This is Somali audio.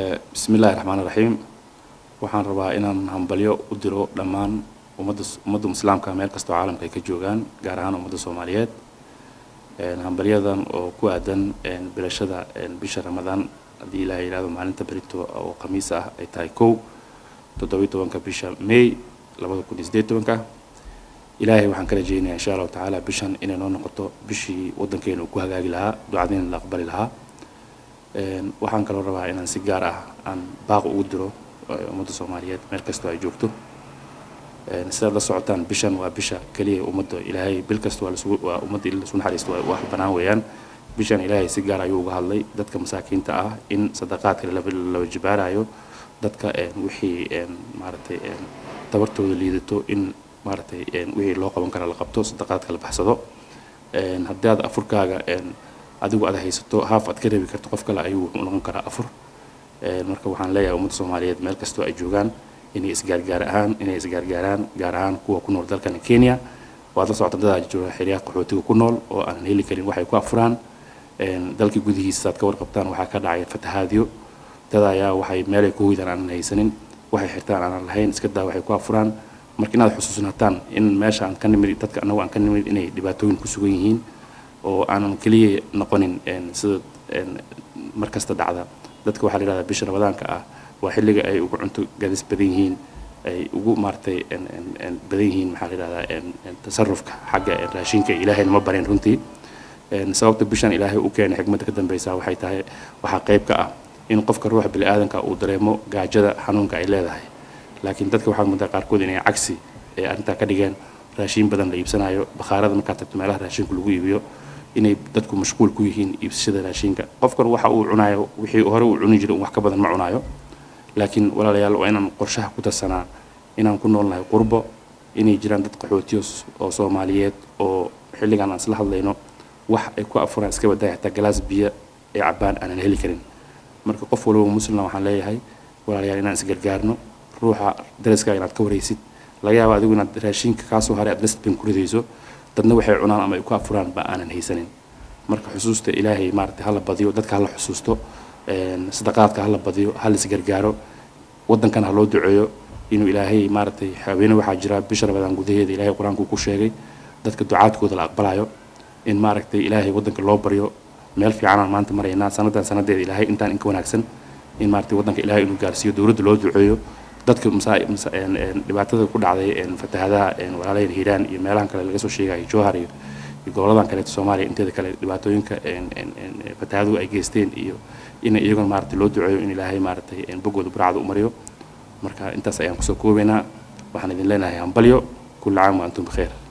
Bismi Illaahi Raxmaan Raxiim. Waxaan rabaa inaan hambalyo u diro dhammaan ummadda Islaamka meel kastoo caalamka ay ka joogaan, gaar ahaan ummadda Soomaaliyeed. Hambalyadan oo ku aadan bilashada bisha Ramadaan, haddii Ilahay yidhahdo, maalinta berito oo Khamiis ah ay tahay 1, 17-ka bisha May 2018-ka. Ilaahay waxaan ka rajeynayaa, insha Allahu tacaala, bishan inay noo noqoto bishii waddankeena uu ku hagaagi lahaa, ducadiina la aqbali lahaa. Waxaan kaloo rabaa inaan si gaar ah aan baaq ugu diro ummadda Soomaaliyeed meel kastoo ay joogto. Sidaad la socotaan, bishan waa bisha keliya ummadda Ilaahay bil kasta waa lasugu waa ummadda in lasu naxariisto, waa wax bannaan weeyaan. Bishan Ilaahay si gaar ayuu uga hadlay dadka masaakiinta ah in sadaqaadka laba jibaarayo, dadka wixii maaragtay tabartooda liidato in maaragtay wixii loo qaban kara la qabto, sadaqaadka la baxsado. Haddii aad afurkaaga adigu aad haysato, haaf aad ka reebi karto, qof kale ayuu wuxuu noqon karaa afur. Marka waxaan leeyahay ummadda Soomaaliyeed meel kastoo ay joogaan inay isgaargaar ahaan inay isgaargaaraan, gaar ahaan kuwa ku nool dalkan Kenya. Waad la socota, dadaa jooga xeryaha qaxootiga ku nool oo aanan heli karin waxay ku afuraan. Dalkii gudihiisa, aad ka warqabtaan, waxaa ka dhacay fatahaadyo. Dad ayaa waxay meelay ku hoydaan aanan haysanin, waxay xirtaan aanan lahayn, iska daa waxay ku afuraan. Marka inaad xusuusnataan in meesha aan ka nimid, dadka annagu aan ka nimid, inay dhibaatooyin ku sugan yihiin oo aanan keliya noqonin sida mar kasta dhacda. Dadka waxaa la yidhahdaa bisha Ramadaanka ah waa xilliga ay ugu cunto gadis badan yihiin, ay ugu maaragtay badan yihiin, maxaa la yidhahdaa, tasarufka xagga raashinka. Ilaahayna ma barin runtii. Sababta bishan Ilaahay u keenay, xikmadda ka dambeysa waxay tahay, waxaa qayb ka ah in qofka ruuxa bini'aadanka uu dareemo gaajada xanuunka ay leedahay. Laakiin dadka waxaad moodaa qaarkood inay cagsi ee arrintaa ka dhigeen. Raashin badan la iibsanayo, bakhaarada markaad tagto, meelaha raashinku lagu iibiyo, inay dadku mashquul ku yihiin iibsashada raashinka. Qofkan waxa uu cunayo wixii hore uu cuni jiray wax ka badan ma cunayo. Laakiin walaalayaal, waa inaan qorshaha ku darsanaa inaan ku noolnahay qurbo, inay jiraan dad qaxootiyo oo Soomaaliyeed oo xilligan aan isla hadlayno wax ay ku afuraan iska badaya, xitaa galaas biyo ay cabbaan aanan heli karin. Marka qof walba Muslimna waxaan leeyahay, walaalayaal, inaan isgargaarno. Ruuxa dariskaaga inaad ka waraysid, laga yaaba adigu inaad raashinka kaasoo haray aad dustbin ku ridayso, dadna waxay cunaan ama ay ku afuraan ba aanan haysanin. Marka xusuusta Ilaahay maaragtay hala badiyo, dadka hala xusuusto, sadaqaadka hala badiyo, hala isgargaaro, waddankan ha loo duceeyo inuu Ilaahay maaragtay. Habeene waxaa jira bisha Ramadaan gudaheeda Ilaahay Qur-aanku ku sheegay dadka ducaadkooda la aqbalayo, in maaragtay Ilaahay waddanka loo baryo. Meel fiicanaan maanta maraynaa. Sanadan sanadeeda Ilaahay intaan inka wanaagsan in maaragtay waddanka Ilaahay inuu gaarsiiyo, dowladda loo duceeyo. Dadka dhibaatada ku dhacday fatahadaha, walaalahan Hiiraan iyo meelahan kale laga soo sheegayo, Jowhar iyo goboladan kaleeto Soomaaliya inteeda kale, dhibaatooyinka fatahaduhu ay geysteen, iyo in iyaguna maaragtay loo duceeyo in Ilaahay maaragtay bogooda burcada u mariyo. Marka intaas ayaan kusoo koobaynaa. Waxaan idin leenahay hambalyo. كل عام وأنتم بخير.